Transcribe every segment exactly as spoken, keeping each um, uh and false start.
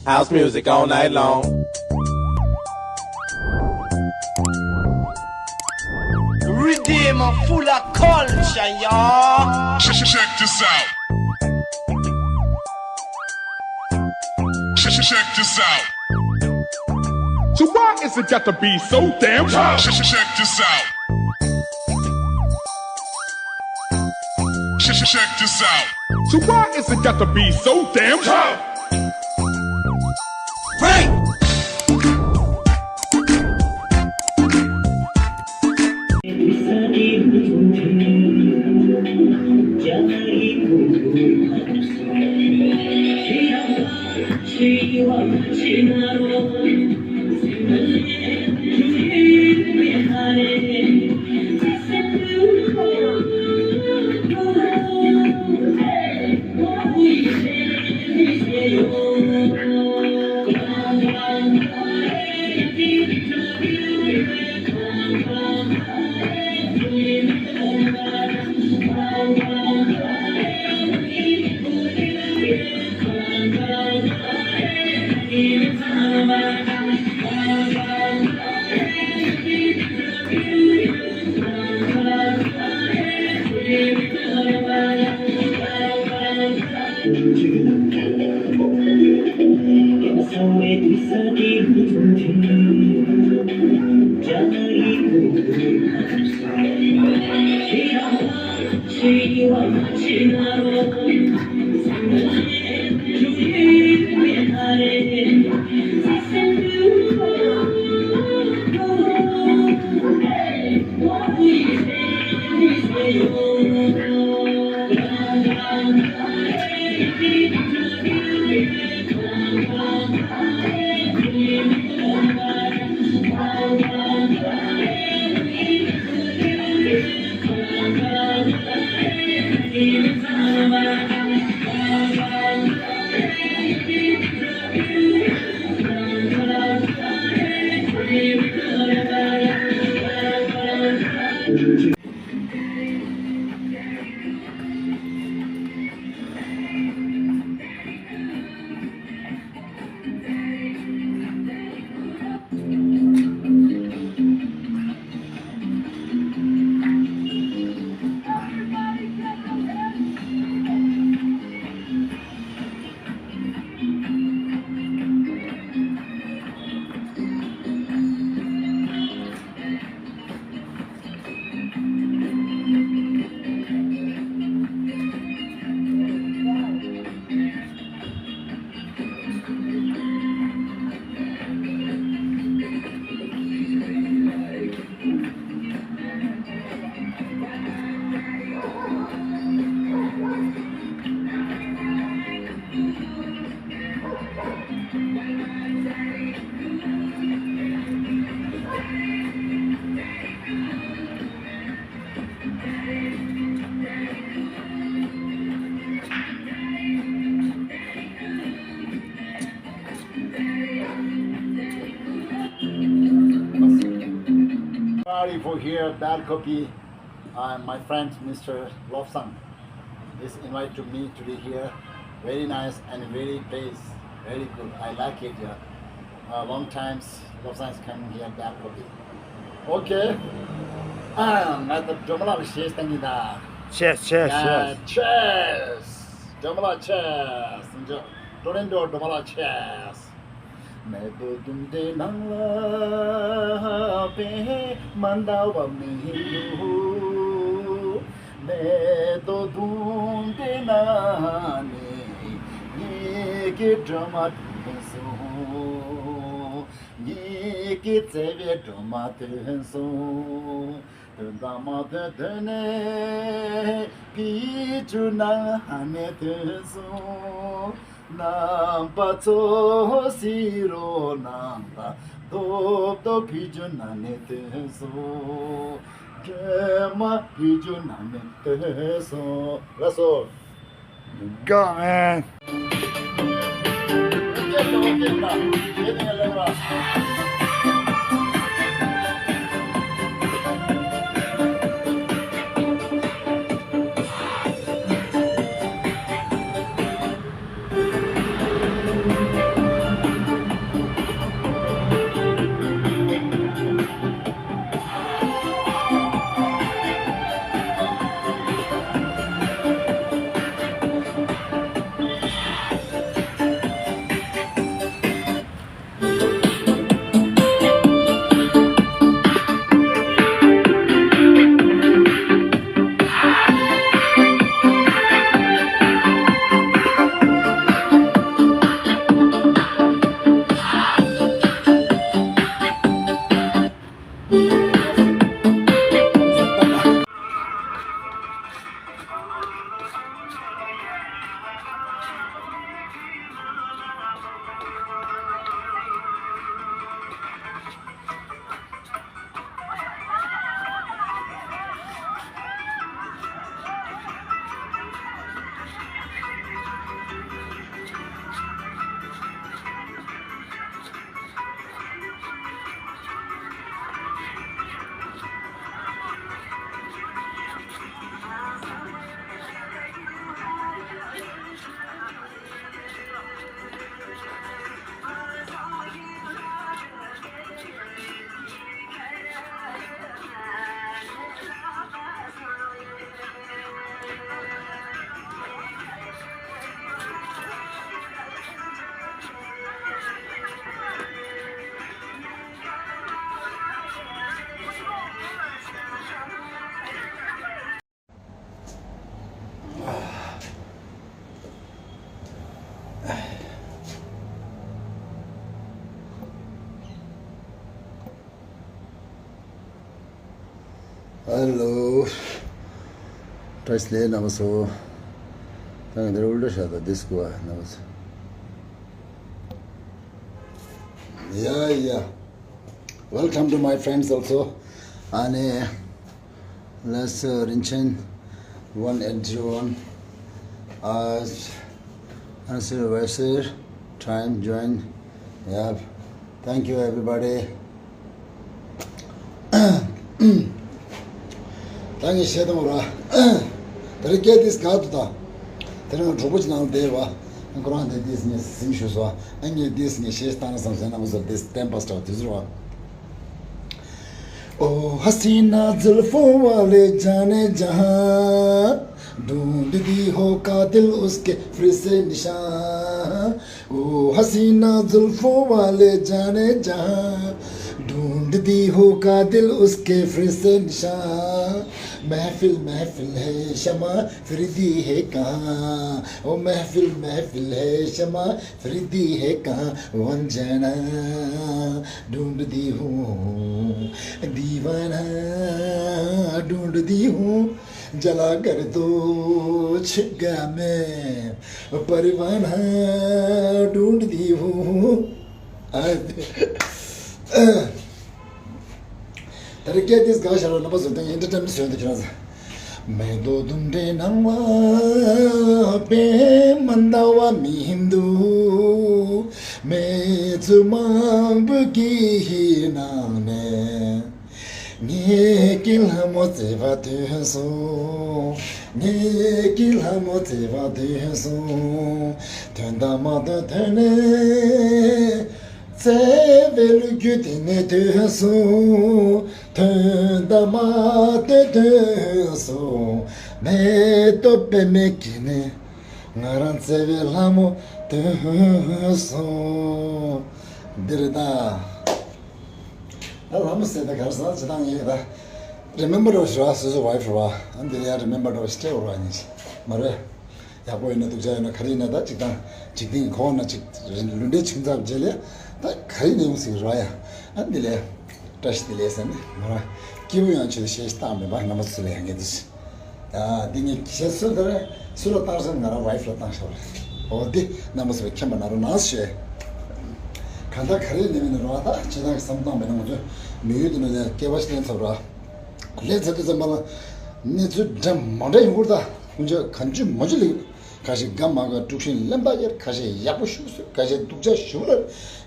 House music all night long. Redeem full of culture, y'all. Check, check this out. Check, check this out. So why is it got to be so damn tough? Check, check this out. Check, check, check this out. So why is it got to be so damn tough? Break! Sorry for hear bad copy. Uh, my friend Mister Lobsang is invited to me today here. Very nice and very place. Very good. I like it here. Uh, long times Lobsang is coming here, bad copy. Okay. ང་ད་སྒྲོལ་མ་ལགས་ལ་གཞས་བཏང་གི་ད། Cheers, cheers, yeah, cheers. Cheers. སྒྲོལ་མ་ལགས་cheers. སྒྲོལ་ལེན་སྒྲོལ་སྒྲོལ་མ་ལགས་cheers. མེ་ཏོག་དུང་དེ་ནང་ལ་པད་མ་འདྲ་བ་མི་འདུག་མེ་ཏོག་དུང་དེ་ནང་ནས་ངེད་ཀྱི་སྒྲོལ་མ་ཐོན་སོང་། ངེད་ཀྱི་བརྩེ་བའི་སྒྲོལ་མ་ཐོན་སོང་། ཐོན་དང་མ་ཐོན་ཐོན་ནས་ཕི་ཇུ་ནང་ཧ་ནས་ཐོན་སོང་། རྣམ་པ་ཚོ་གཟིགས་རོགས་གནང་དང་། ཐོབ་ཐོབ་ཕི་ཇུ་ནང་ནས་ཐོན་སོང་། སྒྲོལ་མ་ཕི་ཇུ་ནང་ནས་ཐོན་སོང་། ལགས་སོ། དགའ་ཨན། Hello. བཀྲ་ཤིས་བདེ་ལེགས་རྣམ་པ་ཚོ། ད་ང་འདིར་ཨུལ་ཏྲ་ཤ་ད་ཌིས་ཀོ་ཨ་རྣམ་པ་ཚོ། Yeah, yeah. Welcome to my friends also. ཨ་ནི། Let's, uh, Rinchen one eight zero one. Uh, answer, website, time, join. Yeah. Thank you, everybody. ད་ངས་བཤད་སྟངས་ར། ད་རེས་སྐད་འདི་ག་འདུག་ད། དེ་རིང་གྲོགས་པོ་ཅིག་ནང་བསྡད་པ། ཁོ་རང་དེ་འདི་ངས་གཟིམ་ཞུ་སོ། ཨ་ངས་འདི་ངས་བཤད་སྟངས་བསམ་བྱས་ན་ང་ཚོ་འདི་བསྟན་པ་སྤྲག་དུས་ཟེར་བ། او حسینہ زلفوں والے جانے جہاں، ڈھونڈ دی ہو قاتل اس کے پھر سے نشان۔ او حسینہ زلفوں والے جانے جہاں، ڈھونڈ دی ہو قاتل اس کے پھر سے نشان۔ محفل محفل ہے شمع پھر دی ہے کہاں، او محفل محفل ہے شمع پھر دی ہے کہاں، ون جانا ڈھونڈ دی ہوں، دیوانہ ڈھونڈ دی ہوں، جلا کر دو چھگا میں پروانہ ڈھونڈ دی ہوں۔ ད་རེས་སྐད་འདི་ག་ཤར་བ་རྣམ་པ་ཚོ་དང་ཨེན་ཊར་ཊེན་མེན་ཊི་བཟོས་འདུག་ཁྱེད་རང་ཚོ། མེ་ཏོག་ལྡུམ་རའི་ནང་ལ་པད་མ་འདབ་མི་འདུག་མེ་ཆུ་མང་པོ་གི་ནང་ནས། ངེད་ཀྱི་ལྷ་མོ་བརྩེ་བ་ཐོན་སོང་། ངེད་ཀྱི་ལྷ་མོ་བརྩེ་བ་ཐོན་སོང་། ཐོན་དང་མ་ཐོན་ཐོན་ནས། བརྩེ་བའི་ལོ་རྒྱུས་དེ་ནས་ཐོན་སོང་། ཐོན་དང་མ་ཐོན་ཐོན་སོང་། མེ་ཏོག་པད་མའི་གི་ནས། ང་རང་བརྩེ་བའི་ལྷ་མོ་ཐོན་སོང་། འདི་རེད་ད། ད་ལྷ་མོ་ཟེར་ད་གར་ས་ཅི་དང་ངེས་ད། རི་མེམ་བར་རོ་ཞུ་བ་སོ་སོ་ཝའི་ཕི་རོ་བ། ཨ་འདི་ལ་ཡ་རི་མེམ་བར་རོ་སྟེ་རོ་བ་ཉིན་ཞིག་མ་རེད། ཡག་པོ་ཡིན་ན་སྡུག་ཅག་ཡིན་ན་ག་རེ་ཡིན་ན་ད་ཅིག་དང་ཅིག་དེང་གི་ཁོག་ན་ཅིག་ལུས་འབྲེལ་ཆིང་ཚབ་རྗེས་ལས་ད་ག་རེ་ཡིན་ན་ཡོང་སྲིད་རོ་ཡ། ཨ་འདི་ལས་བཀྲ་ཤིས་བདེ་ལེགས་ཟེར་ནས་མོ་རང་སྐྱིད་པོ་ཡང་ཆེད་དུ་ཞེས་བཏང་མེད་པ་རྣམ་པ་ཚོ་ལ་ཡང་ངེས་འདུག་ཨ་འདི་ངས་ཁྱེད་སུ་དེར་སུ་ལ་བཏང་ཟེར་ང་རང་ཝའི་ཕི་ལ་བཏང་ཤག་རེད། འོ་འདི་རྣམ་པ་ཚོ་མཁྱེན་པ་ན་རོ་ནང་ཞེས། གང་ལྟར་ག་རེ་ཡིན་ནི་མིན་ནི་རོ་ད་ཁྱེད་རང་གི་བསམ་བཏང་མེད་ན་ང་ཚོ་མི་ཡུལ་དུ་ནས་སྐལ་བ་ཞིག་ལེན་ཚར་ར། ལེན་ཚར་དུས་ཙམ་པ་ལ་གནས་ཚུལ་འདྲ་མ་འདྲ་ཡོང་གི་རེད་ད། ཁོང་ཚོས་གང་བྱུང་མང་བྱུང་ལས། ཁ་ཤས་དགའ་མ་དགའ་དཀྲུག་ཤིང་གླེན་པ་གཡར། ཁ་ཤས་ཡག་པོ་ཞུ་ཟེར། ཁ་ཤས་སྡུག་ཅག་ཞུ་ལ།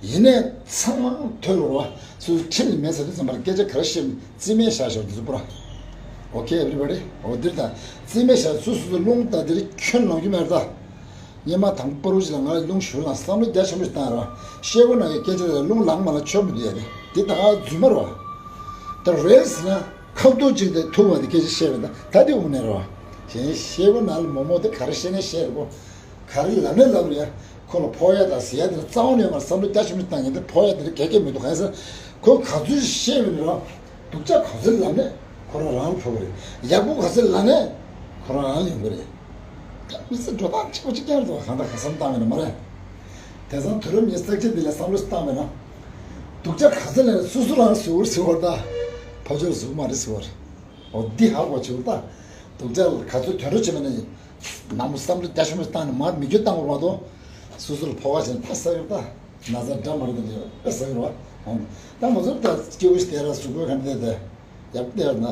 ཡིན་ནའི་ཚང་མ་ཐོས་ལོ་ར་སུ་ཁྲིམས་ལ་མེད་ཟེར་དུས་ཙམ་པར་སྐད་ཆ་ག་རེ་བཤད་རྩིས་མེད་བཞག་ཞོར་དུ་པོ་ར། Okay, everybody. འོ་འདིར་ད་རྩིས་མེད་བཞག་སུ་སུ་སུ་རླུང་ད་འདིར་ཁྱོན་ལངས་རྒྱུ་མེད་ར་ད། སྙེ་མ་དང་པོ་རུ་ཅི་ལ་ང་ལ་རླུང་ཞུ་ལ་བསམ་བློ་རྒྱ་ཆེན་པོ་ཞིག་བཏང་ར། ཤེལ་སྒོ་ནང་གི་སྐད་ཆ་དེ་ལ་རླུང་ལངས་མ་ལ་ཆོད་མི་འདུག་ཡ་དེ་འདི་ད་རྫུན་མ་ར། ད་རེལ་སི་ན། ཁ་བཏོག་ཅིག་དེ་ཐུག་པ་དེ་སྐད་ཆ་བཤད་པ་ད་ད་དེ་དབུ་ནས་རོ། གཞན་ཤེས་པོ་ན་ལ་མོ་མོ་དེ་ག་རེ་བཤད་ནས་བཤད་རེད་པོ། ག་རེ་ལབ་ནས་ལབ་རེད་ཡ། ཁོ་ལ་ཕོག་ཡ་དང་ཟེར་ཡ་དེ་ལ་རྩ་བ་ནས་མར་བསམ་བློ་རྒྱ་ཆེན་པོ་བཏང་ཡིན་དེ་ཕོག་ཡ་དེ་ལ་གལ་གལ་མི་འདུག་གང་ཟེར། ཁོ་ག་ཚོད་བཤད་པ་ནི་རོ། སྡུག་ཅག་ག་ཚོད་ལབ་ནས་ཁོ་རང་རང་ལ་ཕོག་གི་རེད། ཡག་པོ་ག་ཚོད་ལབ་ནས་ཁོ་རང་རང་ལ་ཡོང་གི་རེད། ད་མི་ཚེ་འགྲོ་སྟངས་གཅིག་པ་གཅིག་རྐྱང་རེད་དོ། གང་ལྟར་ག་བསམ་བཏང་བས་ན་མ་རེད། དེང་སང་དུས་རབས་ཉི་ཤུ་རྩ་གཅིག་འདི་ལ་བསམ་བློ་བཏང་བས་ན། སྡུག་ཅག་ག་ཚོད་ལས་སུ་སུ་རང་ཟུར་ཟུར་བར་ད། ཕ་ཆོས་ཟུར་མ་རེད་ཟུར་བར། འོ་འདི་ཧ་གོ་ཆེ་བར་ད། སྡུག་ཅག་ག་ཚོད་དོན་འགྲོ་བྱེད་མ་ནས། ནང་མོ་བསམ་བློ་རྒྱ་ཆེན་པོ་བཏང་ནས་མ་མི་རྒྱུ་བཏང་བར་མ་གཏོགས། སུ་སུ་ལ་ཕོག་པ་བྱས་ན་ད་ས་ཡོད་ད། ན་ཚ་འདྲ་མ་རེད་ད་འདི་ཡོད་ས་ཡོད་བ། འོང་། ད་མ་ཟུར་ད་སྐྱེ་བོ་ཞིག་དེ་ར་ཟུར་བཀོད་ག་འདི་དེ། ཡག་པོ་བལྟས་ན།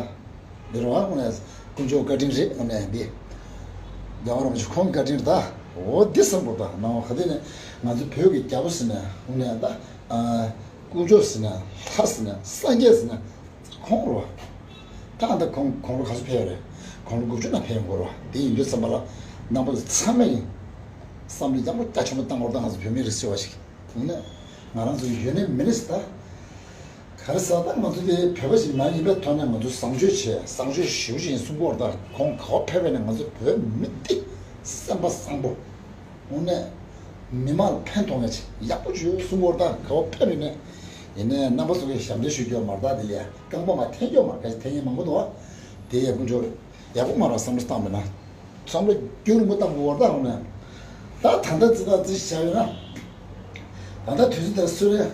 འདི་རུ་ཨ་ཁོང་ནས་དཀོན་མཆོག་བཀའ་དྲིན་རེད་ཨ་ནས་འདི། རྒྱལ་བ་རིན་པོ་ཆེ་ཁོང་བཀའ་དྲིན་རེད་ད། འོ་འདི་བསམ་དགོས་ད་ནང་བ་ག་དེ་ནས་ང་ཚོ་བོད་ཀྱི་རྒྱལ་པོ་ཟེར་ནས་ཁོང་ནས་ད། དཀོན་མཆོག་ཟེར་ན་ལྷ་ཟེར་ན་སངས་རྒྱས་ཟེར་ན་ཁོང་རོ། ད་ཨ་ད་ཁོང་ཁོང་རོ་ག་ཚོད་ཕེབས་རེད། ཁོང་རོ་དགུ་བཅུ་ན་ཕེབས་ཡོང་གོ་རོ། དེ་ཡིན་དུས་བསམ་པ་ལ་རྣམ་པ་ཚོ་ཚང་མ་ཡིན། བསམ་བློ་ཡག་པོ་རྒྱ་ཆེན་པོ་བཏང་དགོས་ད་ང་ཚོ་བོད་མི་རིགས་ཟེར་བ་ཞིག་ཡིན་ན། ང་རང་ཚོ་ཡོད་ནི་མི་ནི་ད། ག་རེ་ཟེར་ད་ང་ཚོ་དེ་བོད་པ་ཞིག་མ་ཡིན་པའི་ཐོག་ནས་ང་ཚོ་བཟང་སྤྱོད་བྱས་བཟང་སྤྱོད་ཞེ་པོ་ཅིག་ཡིན་གསུང་གི་ཡོད་རེད་ད། ཁོང་ག་བ་ཕེབས་པས་ནས་ང་ཚོ་བོད་མི་འདི་སེམས་པ་བཟང་པོ། དངོས་གནས་མི་མང་ལ་ཕན་ཐོགས་མཁན་ཅིག་ཡག་པོ་བྱོས་གསུང་གི་ཡོད་རེད་ད། ག་བ་ཕེབས་པས་ནས་ཡིན་ནའི་རྣམ་པ་ཚོ་གིས་ཞབས་འདྲེན་ཞུ་རྒྱུ་ཡོད་མ་རེད་ད། དེ་ལས་རྐང་པ་མ་འཐེན་རྒྱུ་མ་རེད། ག་ཞིག་འཐེན་མཁན་མང་པོ་འདུག་ཨ། དེ་ཡག་པོ་འཇོག་ཡག་པོ་མ་རེད་བསམ་བློ་བཏང་མེད་ན། བསམ་བློ་རྒྱུན་རིང་པོ་བཏང་དགོས་པ་ད་འོང་ནས། ད་ད་ལྟ་རྩི་ད་རྩི་བྱ་ཡོད་ན། ད་ལྟ་དུས་ཚོད་དེར་སུ་རེད།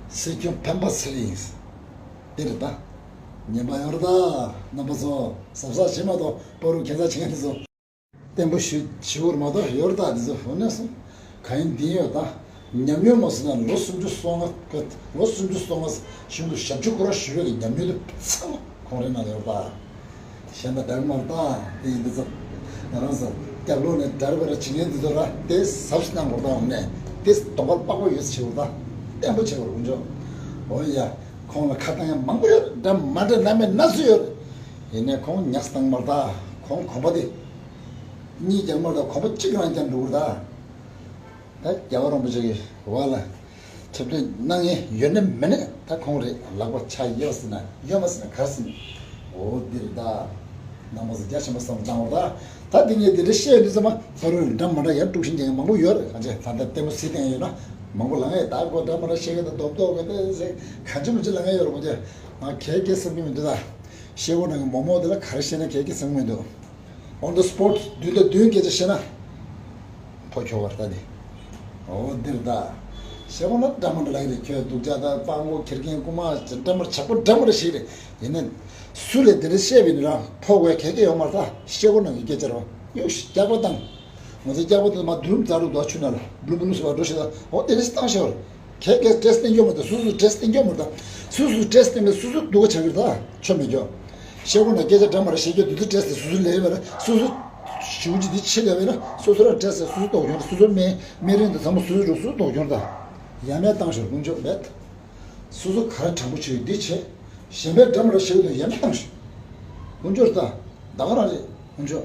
སྲིད་སྐྱོང་སྤེན་པ་ཚེ་རིང་ཡིན། དེ་རེད་ད། ཉན་པ་ཡོད་རེད་ད། རྣམ་པ་ཚོ་གཟབ་གཟབ་བྱེད་མ་གཏོགས་བར་དུ་ཁྱད་མཚར་བྱེད་མཁན་དེ་ཚོ། བརྟན་པོ་ཞུ་ཞུ་བར་མ་གཏོགས་ཡོད་རེད་ད། དེ་ཚོ་འོ་ན་སོང་། གང་ཡིན་འདི་ཡོད་ད། ཉམས་མྱོང་མ་ཟེར་ན་ལོ་སུམ་ཅུ་སོ་ལྔ་གི་ལོ་སུམ་ཅུ་སོ་ལྔ་གཞུང་གི་ཞབས་ཕྱི་ཁོ་རང་ཞུ་བའི་ཉམས་མྱོང་དེ་ཚང་མ་ཁོང་རའི་ནང་ལ་ཡོད་རེད་ད། གཞན་དག་འདྲ་མ་རེད་ད། དེ་ཡིན་དུས་ཙམ། ང་རང་ཚོ་རྒྱབ་ལོགས་ནས་འདྲ་རེ་བ་རེ་བྱེད་མཁན་འདི་ཚོ་ར་དེ་གཟབ་གནང་དགོས་ད། འོང་ནས་དེ་གདོང་པ་པགས་པ་ཡོད་ཚེ་བྱེད་དགོས་ད། བརྟན་པོ་བྱེད་དགོས་དཀོན་མཆོག་འོ་ཡ། ཁོང་ལ་ཁ་བཏང་ཡ་མང་པོ་ཡོད། འདྲ་མ་འདྲ་སྣ་མིན་སྣ་ཚོགས་ཡོད། ཡིན་ནའི་ཁོང་ཉག་བཏང་མ་རེད་ད། ཁོང་གོམ་པ་དེ་གཉིས་རྒྱག་མ་རེད་ད། གོམ་པ་གཅིག་རང་རྒྱག་འགྲོ་གི་རེད་ད། ད་རྒྱལ་བ་རིན་པོ་ཆེ་གི་འོག་ལ་ཁྲིམས་གཏུག་གནང་མཁན་ཡོད་ན་མེད་ན་ད་ཁོང་རེད། ལག་པ་ཆག་ཡོད་ཟེར་ན་ཡོད་མ་ཟེར་ན་ག་རེ་ཟེར་ན། འོ་འདི་རེད་ད། རྣམ་པ་ཚོ་རྒྱ་ཆེན་པོ་བསམ་བློ་བཏང་བ་ད། ད་འདི་ངས་འདི་འདྲ་བཤད་ཡོད་དུས་ཙམ་པ་ཕ་རོལ་འདྲ་མ་འདྲ་ཡར་དཀྲུག་ཤིང་རྒྱག་མཁན་མང་པོ་ཡོད་རེད། གང་ཅི་ད་ལྟ་ལྟད་མོ་གཟིགས་བསྡད་ཡོད་ན་མང་པོ་ལབ་ཡོད། ད་ཁོ་འདྲ་མ་འདྲ་བཤད་མཁན་ད་རྡོབ་རྡོབ་གི་ད་ཟེར་གང་ཅི་མི་ཅི་ལབ་མཁན་ཡོད་རེད། ཁོ་ཚོས་ང་གལ་གལ་བསམ་གྱི་མི་འདུག་ད་ཤེལ་སྒོ་ནང་གི་མོག་མོག་དེ་ལ་ག་རེ་བཤད་ན་གལ་གལ་བསམ་གྱི་མི་འདུག On the spot བདུན་དང་བདུན་སྐད་ཆ་བཤད་ན། ཕོ་ཁྱོ་བར་ལྟ་ནི། འོ་འདིར་ལྟ། ཤེལ་སྒོ་ན་འདྲ་མ་འདྲ་ལབ་ཀྱི་རེད། ཁྱོད་སྡུག་ཅག་དང་སྤྲང་པོ་ཁྱི་རྒན་རྐུན་མ་འདྲ་མ་ཇག་པོ་འདྲ་མ་འདྲ་ཞིག་རེད། ཡིན་ནའི། སུ་ལས་འདི་འདྲ་བཤད་པ་ཡིན་ན་རང་ཕོ་བའི་གལ་གལ་ཡོད་མ་རེད་ད། ཤེལ་སྒོ་ནང་གི་སྐད་ཆ་རེད་པ། ཡོ་ཤི་རྒྱག་པ་བཏང་། ང་ཚོ་རྒྱག་པ་དེ་མ་འདུམ་རྩ་རུ་འདུག་ཆུ་ནང་ལ་བླུམ་བླུམ་སུ་བ་འགྲོ་ཤེས་ད། འོ་དེ་འདྲ་ཞིག་བཏང་ཤེས་པ་རེད། གལ་གལ་སི་ཊེ་སི་བསྟན་རྒྱུ་མ་རེད། སུ་སུ་སི་ཊེ་སི་བསྟན་རྒྱུ་མ་རེད། སུ་སུ་སི་ཊེ་སི་བསྟན་ནས་སུ་སུ་སྡུག་ག་ཆགས་ཀྱི་རེད་ད། ཆོ་མེད་རྒྱུ། ཤེལ་སྒོ་ན་སྐད་ཆ་འདྲ་མ་འདྲ་བཤད་རྒྱུ་དེ་ཚོ་སི་ཊེ་སི་དེ་སུ་སུ་ལས་པ་རེད། སུ་སུ་ཞུ་རྒྱུ་དེ་ཆེ་ལས་པ་རེད། སོ་སོ་རང་སི་ཊེ་སི་སུ་སུ་ལྡོག་གྱོང་རེད། སོ་སོ་སྨན་སྨན་རིན་དང་ཚང་མ་སུ་སུ་འགྲོ་སུ་སུ་ལྡོག་གྱོང་རེད་ད། ཡ་མེད་བཏང་ཤོར་དཀོན་མཆོག་མེད། སོ་སོ་ག་རེ་དྲང་པོ་བྱེད་ཀྱི་འདི་བྱེད། གཞན་པའི་འདྲ་མ་འདྲ་བཤད་ཀྱི་འདུག་ཡ་མེད་བཏང་ཤོར། དཀོན་མཆོག་རེད་ད། ད་ག་རང་རེད། ཁོང་ཚོ།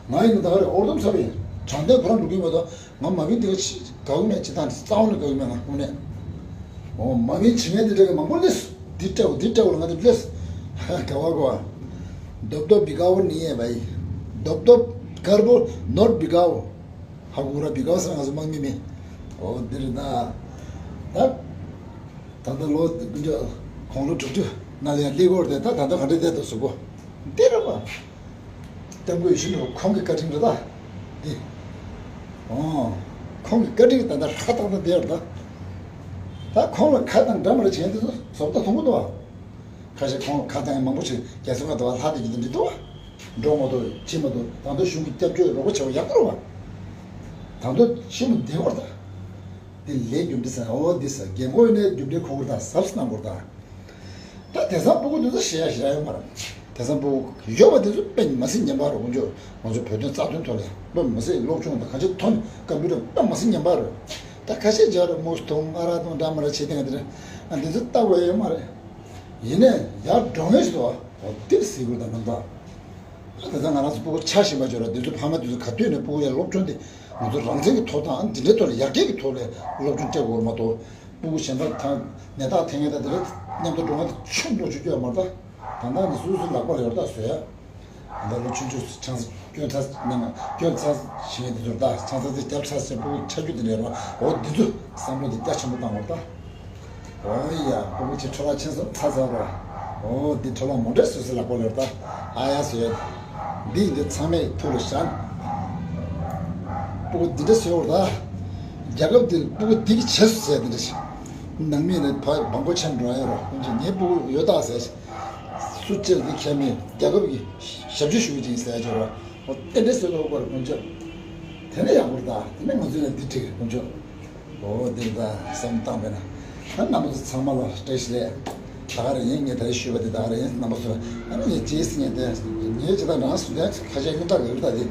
ང་ཡིན་ན་ད་ག་རེད། འོར་དུམ་ཚ་བ་ཡིན། དྲང་བདེན་ཁོ་རང་འགྲོ་གི་མ་གཏོགས་ང་མ་བིན་དེ་ག་ཆི་དགའ་གི་མེད། ཅི་ཐང་རྩ་བ་ནས་དགའ་གི་མེད། ང་དངོས་གནས། འོ་མ་བིན་བྱེད་མཁན་དེ་འདྲ་གི་མང་པོ་སླེབས་སོང་། འདི་སྤྲད་འོ་འདི་སྤྲད་འོ་ལ་ང་དེ་སླེབས་སོང་། དགའ་བ་གོ་བ། རྡོབ་རྡོབ་བི་གའོ་ནི་ཡེ་བའི། རྡོབ་རྡོབ་དཀར་པོ་ནོར་བི་གའོ། ཧ་གོ་ར་བི་གའོ་ཟེར་ང་ཚོ་དམག་མི་མིན། འོ་འདི་རེད་ད། ད། ད་ལྟ་ལོ་དགུ་བཅུ་གོང་ལོ་དྲུག་ཅུ་ནང་ལ་ཡང་སླེབས་ཀྱི་ཡོད་རེད་དེ། ད་ད་ལྟ་ག་འདྲ་བསྡད་འདུག་གཟུགས་པོ། འདི་རེད་པ། སྐྱབས་མགོན་ཡེ་ཤེས་ནོར་བུ་ཁོང་གི་བཀའ་དྲིན་རེད་ད། འདི། ཨོ། ཁོང་གི་བཀའ་དྲིན་ད་ལྟ་ཁ་བཏང་ད་བསྡད་ཡོད་རེད་ད། ད་ཁོང་ལ་ཁ་བཏང་འདྲ་མ་འདྲ་བྱས་འདི་ཚོ་བཟོ་ལྟ་མཐོང་གི་འདུག་བ། ཁ་ཤས་ཁོང་ལ་ཁ་བཏང་ཡ་མང་པོ་ཞིག་རྒྱལ་སྲིད་ཁ་འདུག་བ། ལྷ་དེ་གི་འདི་འདྲི་འདུག་བ། འགྲོ་མ་ཐུབ་ཕྱིན་མ་ཐུབ། ད་དུང་གཞུང་གི་སྐྱབས་བཅོལ་རོགས་པ་བྱས་པ་ཡག་པོ་རེད་བ། ད་དུང་ཕྱིན་མ་བསྡད་ཡོད་རེད་ད། འདི་ལས་རྒྱུ་འབྲས་ཟེར། འོ་འདི་ཟེར། རྒན་གོག་ཡིན་ནའི་རྒྱུ་འབྲས་ཁུར་དགོས་རེད་ད། གཟབ་གནང་དགོས་རེད་ད། ད་དེང་སང་སྤུ་གུ་འདི་ཚོ་ཤེས་ཡ་ཞེ་དྲག་ཡོད་མ་རེད། དེང་སང་སྤུ་གུ་ཡོད་པ་འདི་ཚོ་དཔེ་མི་སྲིད་ངན་པ་རེད། ང་ཚོ་ང་ཚོ་བོད་དོན་རྩ་དོན་ཐོག་ལ་དཔེ་མི་སྲིད། སློབ་སྦྱོང་དང་གང་ཅི་ཐོན། ཀམ་པུ་ཊར་དཔེ་མི་སྲིད་ངན་པ་རེད། ད་ཁ་ཤས་ཅིག་རེད། མུ་གཏོང་ཨ་རག་གཏོང་འདྲ་མ་འདྲ་བྱེད་བསྡད་མཁན་དེ་རེད། ཨ་འདི་ཚོ་ལྟ་དགོས་ཡ་ཡོད་མ་རེད། ཡིན་ནའི་ཡར་འགྲོ་མཁན་ཞིག་འདུག་བ། འོ་དེར་གཟིགས་དགོས་རེད་ད། རྣམ་པ། ད་དེང་སང་ང་རང་ཚོ་སྤུ་གུ་ཆ་ཞན་པ་ཅིག་ཡོད་རེད། འདི་ཚོ་ཕ་མ་འདི་ཚོ་ག་དུས་ནས་སྤུ་གུ་ཡ་སློབ་སྦྱོང་དེ་ང་ཚོ་རང་བཙན་གྱི་ཐོབ་ཐང་འདི་འདྲའི་ཐོག་ལ་ཡར་རྒྱས་ཀྱི་ཐོག་ལ་སློབ་སྦྱོང་སྤྲད་དགོས་རེད་མ་གཏོགས། སྤུ་གུ་གཞན་པ་དང་ནད་རྟགས་ཐོན་མཁན་དང་དེ་འདྲ་མཉམ་དུ་འགྲོ་མཁན་དེ་ཆུང་འགྲོ་ཆུང་སྐྱོ་བ་མ་རེད་ད། ད་ལྟ་ནས་སོ་སོའི་ལག་པ་ལ་ཡོད་རེད་ད་བཟོ་ཡ། ད་ལྟ་ལོ་ཆུང་ཆུང་ཆང་ས་སྐྱོན་ཚར་ནས་སྐྱོན་ཚར་བྱེད་མཁན་དེ་ཚོ་རེད་ད། ཆང་ས་དེ་བརྒྱབ་ཚར་ཟེར་སྤུ་གུ་ཆ་རྒྱུས་དེ་འདྲ་རེད་བ། འོ་འདི་ཚོ་བསམ་བློ་དེ་རྒྱ་ཆེན་པོ་བཏང་དགོས་རེད་ད། འོ་ཡ། སྤུ་གུ་ཆེ་འཕྲོ་བརླག་ཕྱིན་སོང་། ཚ་ཚ་ར། འོ་འདི་འཕྲོ་བརླག་མ་འགྲོ་བཟོས་ཟེར་ལབ་པ་ལོར་ད། ཨ་ཡ་ཟེར། འདི་འདི་ཚང་མས་ཐུགས་ལ་བཞག་སྤུ་གུ་འདི་འདྲ་བཟོས་བར་ད། རྒྱལ་ཁབ་འདི་སྤུ་གུ་འདི་གི་བྱས་སོང་ཟེར་འདི་འདྲ་ཞིག་ནང་མི་ལ་ཕ་མང་པོ་ཆེན་འགྲོ་ཡ་རོ། ཁོང་ཚོས་ངའི་སྤུ་གུ་ཡོད་ད་ཟེར། སུ་གཅིག་གིས་ཁྱད་མེད། རྒྱལ་ཁབ་ཀྱི་ཞབས་ཕྱི་ཞུ་གི་ཅིག་ཟེར་ཡ་ཅིག་རོ། འོ་དེ་འདྲ་བཟོས་ལོ་བར་ཁོང་ཚོས། དེ་ནས་ཡག་པོ་རེད་ད། དེ་ནས་ང་ཚོས་ལ་འདི་འགྲིག་གི་རེད་ཁོང་ཚོས། འོ་འདི་ལྟར་བསམ་བཏང་བས་ན། ད་རྣམ་པ་ཚོ་ཚང་མ་ལ་བཀྲ་ཤིས་བདེ་ལེགས། ད་ག་རེ་ཡིན། ངས་ད་རེས་ཞུས་པ་འདི་ད་ག་རེ་ཡིན། རྣམ་པ་ཚོ་ཨ་ནི་ངས་ཅི་ཟེར་ངས་དེ་ངས་ཇི་ལྟར་རང་སུ་དེ་ཁ་ཤས་ཡིན་ད་ག་རེ་ད་དེ་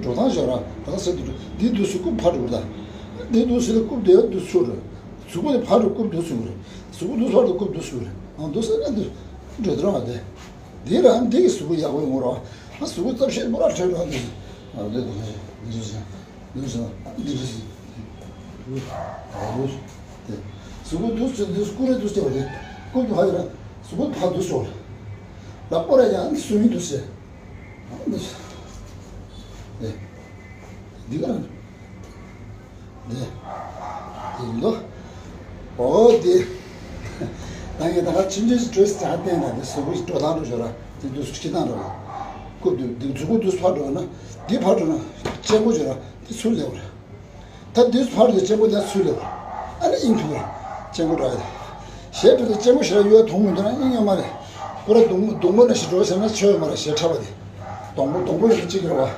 འགྲོ་སྟངས་ཞོར་ར་ད་ཟེར་དུ་འདི་འདུག་སུ་རྐུབ་ཕར་འགྲོ་ད། འདི་འདུག་སུ་རྐུབ་དེ་འདུག་སུ་རེད། གཟུགས་པོ་དེ་ཕར་འགྲོ་རྐུབ་འདུག་སུ་རེད། གཟུགས་པོ་འདུག་ཕར་འགྲོ་རྐུབ་འདུག་སུ་རེད། ཨང་འདུག་ཟེར་ན་འདུག་འགྲོ་དུ་རང་དེ། འདི་རང་འདི་གི་གཟུགས་པོ་ཡག་པོ་ཡོང་ར། ཨ་གཟུགས་པོ་ཙབ་ཤེས་མོ་ར་ཁྲོད་ར་འདུག་ཨ་འདི་འདུག་འདི་འདུག་ཟེར། འདི་ཟེར། འདི་ཟེར། ཨ་འདུག་ཟེར། དེ། གཟུགས་པོ་འདུག་ཟེར་འདུག་ཀུ་རེ་འདུག་ཟེར་བ་རེད། རྐུབ་ཏུ་ཕ་ཡོད་ར། གཟུགས་པོ་ཕ་འདུག་ཟེར་བ་རེད། ལག་པ་ར་ཡང་སུ་མི་འདུག་ཟེར། ཨ་འདུག་ཟེར། དེ། འདི་ག་རང་། འདི། འདི་འདུག་འོ་འདི། ད་ངས་ད་ག་ཕྱིན་ཆད་ཀྲོས་ཙག་བསྟན་ན་འདི་གཟུགས་པོ་འགྲོ་སྟངས་འགྲོ་ཞོར་ར། འདི་འདུག་སུ་ཁྱི་སྟངས་འགྲོ་ར། རྐུབ་འདུག་འདི་གཟུགས་པོ་འདུག་ཕར་འགྲོ་ན། འདི་ཕར་འགྲོ་ན། གཅེན་པོ་ཞོར་ར། འདི་ཚུར་སླེབས་ར། ད་འདི་ཕར་འདི་གཅེན་པོ་འདི་ཚུར་སླེབས་ར། ཨ་ནི་དབྱིངས་ཐུག་ར། གཅེན་པོ་འགྲོ་ཡ། ཞེས་འགྲོ་ད་གཅེན་པོ་ཞེ་ར་ཡོད་མཐོང་མི་འདུག་ན་དབྱིངས་ཡོད་མ་རེད། ཁོ་ར་སྡོང་སྡོང་པོ་ནང་བཞིན་འགྲོ་བྱས་ན་ཆོས་ཡོད་མ་རེད། ཞེ་ཁྲ་བ་དེ། སྡོང་པོ་སྡོང་པོ་ཡོད་ན་གཅིག་རེད་བ།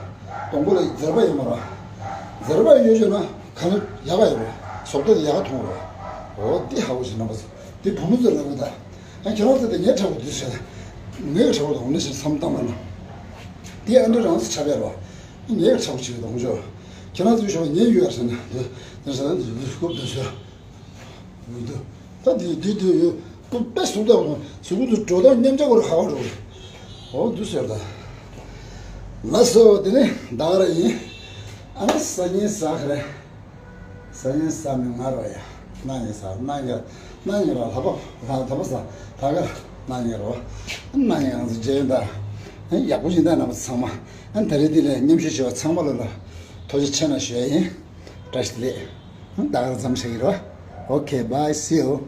སྡོང་པོ་ལ་འཛེར་བ་ཡོད་མ་རེད་བ། འཛེར་བ་ཡོད་བྱས་ན་ག་ནས་ཡག་ག་ཡོད་རེད། བཟོ་ལྟ་དེ་ཡག་ག་མཐོང་རེད་བ། འོ་འདི་ཧ་གོ་བྱས་རྣམ་པ་ཚོ། འདི་བུ་མོ་ཚོ་ལ་རེད་ད། ཨ་ཁྱེད་རང་ཚོ་དེ་ངའི་ཁྲ་བོ་འདི་བྱས་ན། ངའི་ཁྲ་བོ་དང་འོ་ན་ཞིག་བསམ་བཏང་བ་ན། འདི་ཨ་འདྲ་རང་ཚོ་ཁྲ་བས་རེད་བ། ངའི་ཁྲ་བོ་བྱས་དང་འཇོག་ཁྱེད་རང་ཚོའི་ཞོགས་ངའི་ཡུལ་ཡར་ཟེར་ན་འདི་འདི་ཟེར་ན་འདི་འདི་སྐུབ་འདི་ཟེར། འོ་འདུག་ད་འདི་འདི་འདི་ཡོད། སྐུ་དཔེ་གཟུགས་ལྟ་བུ་གཟུགས་ཀུན་ཏུ་འགྲོ་དང་མཉམ་བྱ་བར་ཧ་བ་འགྲོ། འོ་འདུག་ཟེར་ད། ལགས་སོ། དེ་ནི་ད་ག་རང་ཡིན། ཨ་ནི་སང་ཉིན་གཟའ་ག་རེ། སང་ཉིན་གཟའ་མིག་དམར་རོ་ཡ། གནངས་ཉིན་གཟའ་གནངས་ཉིན་གནངས་ཉིན་རོ་ལྷག་པ་ལྷག་ལྷག་པ་གཟའ་ད་ག་གནངས་ཉིན་རོ། གནངས་ཉིན་ང་ཚོ་མཇལ་ཡོང་ད། ཡག་པོ་ཡིན་ད་རྣམ་པ་ཚང་མ། ཨ་ནི་ད་རེས་འདི་ལས་མཉམ་ཞུགས་བྱས་པ་ཚང་མ་ལ་ལ་ཐུགས་རྗེ་ཆེ་གནང་ཞུ་ཡ་ཡིན། བཀྲ་ཤིས་བདེ་ལེགས། ད་ག་རང་མཚམས་བཞག་གི་རེད་བ། Okay, bye, see you.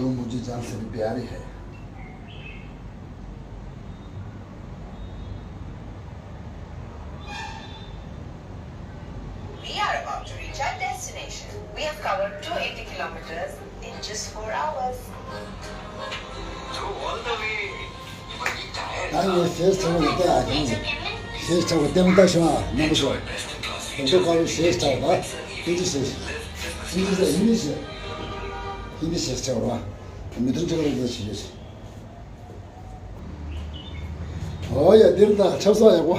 तो मुझे जान से भी प्यारी है। We are about to reach our destination. We have covered two eighty kilometers in just four hours. ད་ངས་ཞེས་ཆེ་བ་ལ་བལྟས་ཨ་ཁྱོད། ཞེས་ཆེ་བ་ལྟད་མོ་ལྟ་ཤོག་ཨ། རྣམ་པ་ཚོ། དེ་ཚོ་ག་རེ་ཞེས་ཆེ་བ་ད། ཧིན་དི་ཞེས། ཧིན་དི་ཟེར་ཧིན་དི་ཞེས། ཧིན་དི་ཞེས་ཆེ་བ་ར། མི་དོན་ཅི་ག་རེ་ཟེར་ཞེས་ཞེས། ཨོ་ཡ་འདིར་ད་ཆབ་གསང་ཡག་པོ།